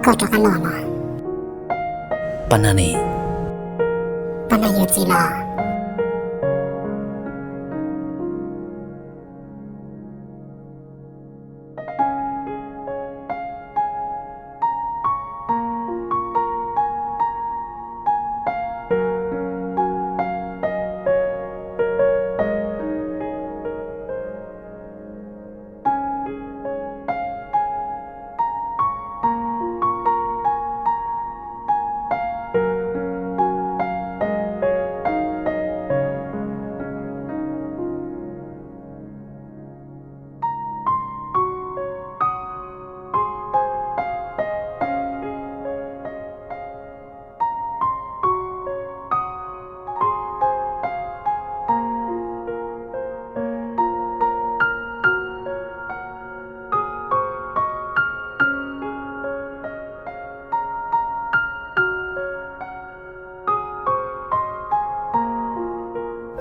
Koj rov qab los los? Paj Nag ne? Paj Nag yuav txiv los.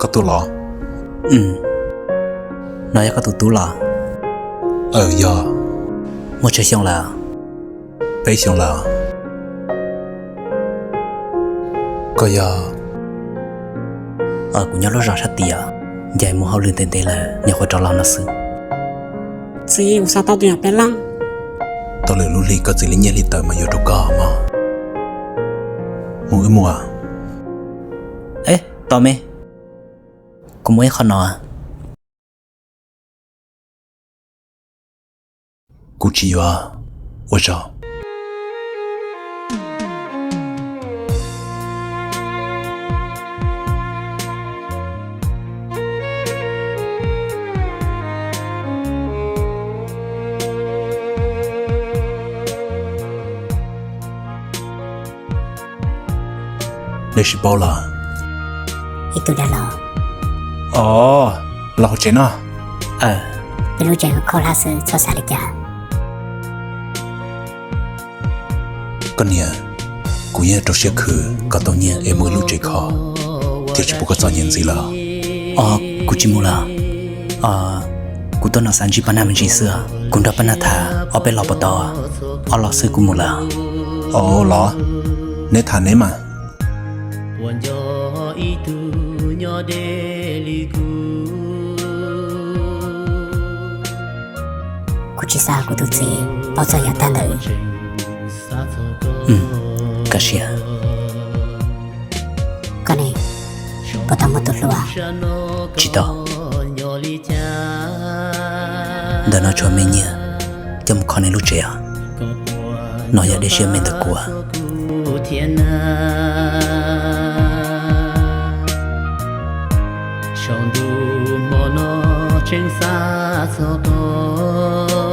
Koj tuaj los? No yog koj tus tub los? Aw, yog. Muaj tsawg xyoo lawm? Peb xyoo lawm. Koj yog? Kuv nyob lub zos sab tid, ncaim mus hauj lwm ntev ntev lawm, nyuam qhuav rov los no xwb. Txiv, kuv xav tau tus yam peb leeg. Tau lwm lub hli koj txiv li nyiaj hli tawm mas yuav rau koj mog. Mus wb mus. Eb, tos me, kuv mus ib qho no. Kuv tsis yuav. Ua tsaug. Nej sib paub los? Ib tug dab laug. Os, los hauv tsev no. Peb lub tsev kho hlab xwb, txhob xav li cas. Koj niam, kuv yeej rau siab khwv kom tau nyiaj es mus ib lub tsev kho, thiab tsis pub koj txom nyem ntxiv lawm. Os, kuv tsis mus lawm. Kuv tuaj no xav ntsib Paj Nag me ntsis xwb. Kuv nrog Paj Nag tham ob peb los puas tau? Ob los xwb kuv mus lawm. Os, los, neb tham neb mas. Kuv tsis xav kuv tus txiv paub txog yam tag ntawd. Koj siab. Koj ne, puas tau muaj tus hlub? Tsis tau. Ntawm no tshuav me nyiaj coj mus kho neb lub tsev os. No yog dej siab me ntawm kuv. Saum ntuj hmo no tseem xav txog koj.